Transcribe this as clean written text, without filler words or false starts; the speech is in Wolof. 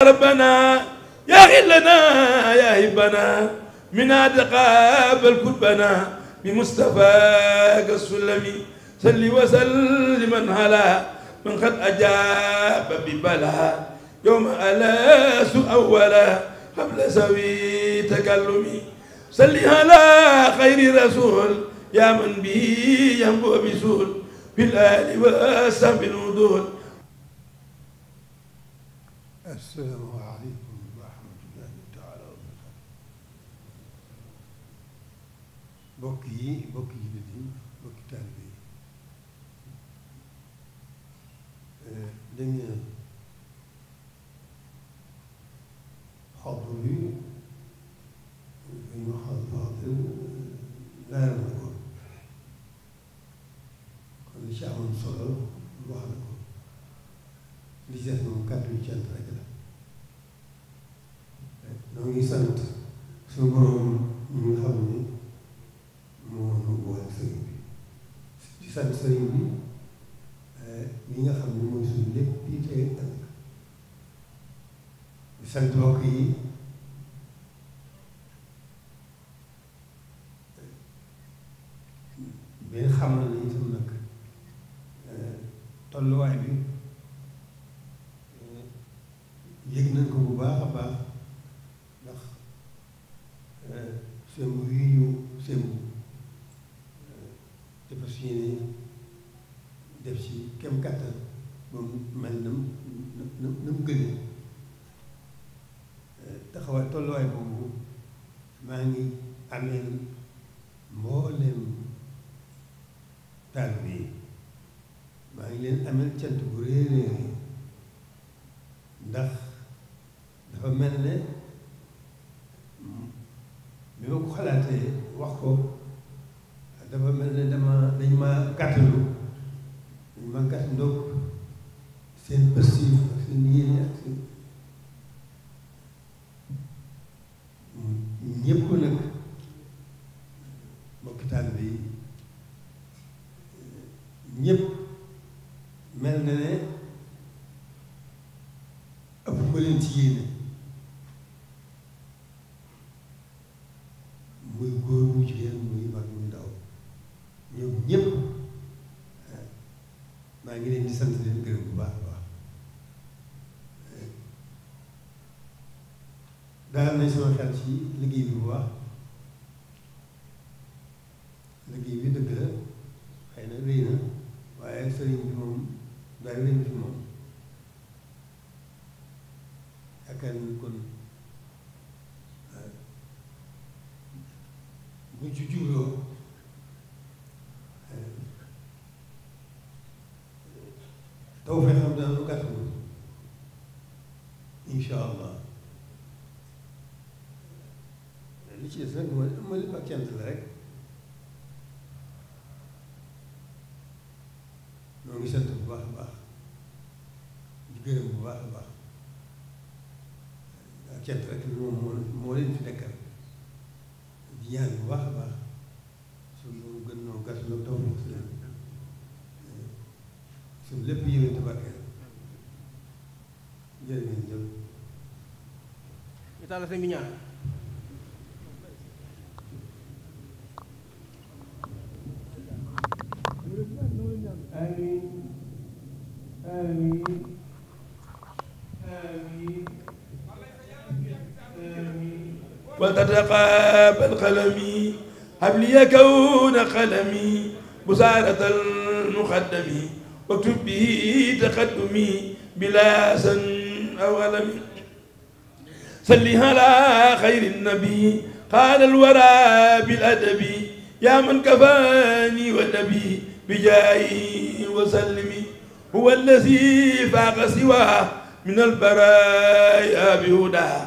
ربنا يا غلنا يا هبنا منا تقابل كربنا بمصطفاك السلمي صل وسلم على من قد أجاب ببلا يوم ألاس أولا قبل سوي تكلمي صل على خير رسول يا من به ينبو بسول بالآل والسهب الوضول. Assalaamu aleykum wa rahmatullaahi taala wa barakaatuh. Bokk jullit yi bokki taalibe yi dañu xadru bi ñu xadru leeral na ko kon li ci amoon solo wax na ko li ci des moom kàddu yu cant rek la. ñoo ngi sant suñu borom ñi nga xam ne moo ñu boole sëriñ bi di sant sëriñ bi ñi nga xam ne mooy suñu lépp bii tey ëllëg di sant mbokk yi benn xamal ne itam nag tolluwaay bi yëg nañ ko bu baax a baax ndax sembu yi ñu sembu dafa si yéene def ci kem kàttan ba mu mel na mu gënee taxawaay tolluwaay boobu maa ngi ameel mbooleem taalibe yi maa ngi leen ameel cant bu réeréer ndax dafa mel ne bi ma ko xalaatee wax ko dafa mel ne dañ ma gàttalu dañ ma gàttandoog seen pëstif ak seen yéene ak seen ñëpp nag mbokki taalibe yi ñëpp mel na ne ëpp ma leen ci yéene muy góor muy jigéen muy mag muy ndaw ñoom ñëpp maa ngi leen di sant leen gërëm bu baax a baax daal nañ sama xel ci liggéey bi bu baax liggéey bi dëgg la xëy na rëy na waaye sëriñ bi moom daal leen fi moom yaakaar ni kon buñ ci jubloo taw fee xam dana lu gàtt moom incha allah li ci des nag ma lépp ak cant la rek ñoo ngi sant bu baax a baax di gërëm bu baax a baax ak cant rek moom moo leen fi nekkal di ñaan bu baax a baax suñu gën noo gàtt noo taw si leen suñu lépp yéwén te barkeel jërë ngeen jëf ñu tàll seen bi ñaan amiin amiin amiin وتتقابل قلمي هب لي كون قلمي بسارة المقدم واكتب به تقدمي بلا سن أو ألم صل على خير النبي قال الورى بالأدب يا من كفاني والنبي بجاهي وسلمي هو الذي فاق سواه من البرايا بهداه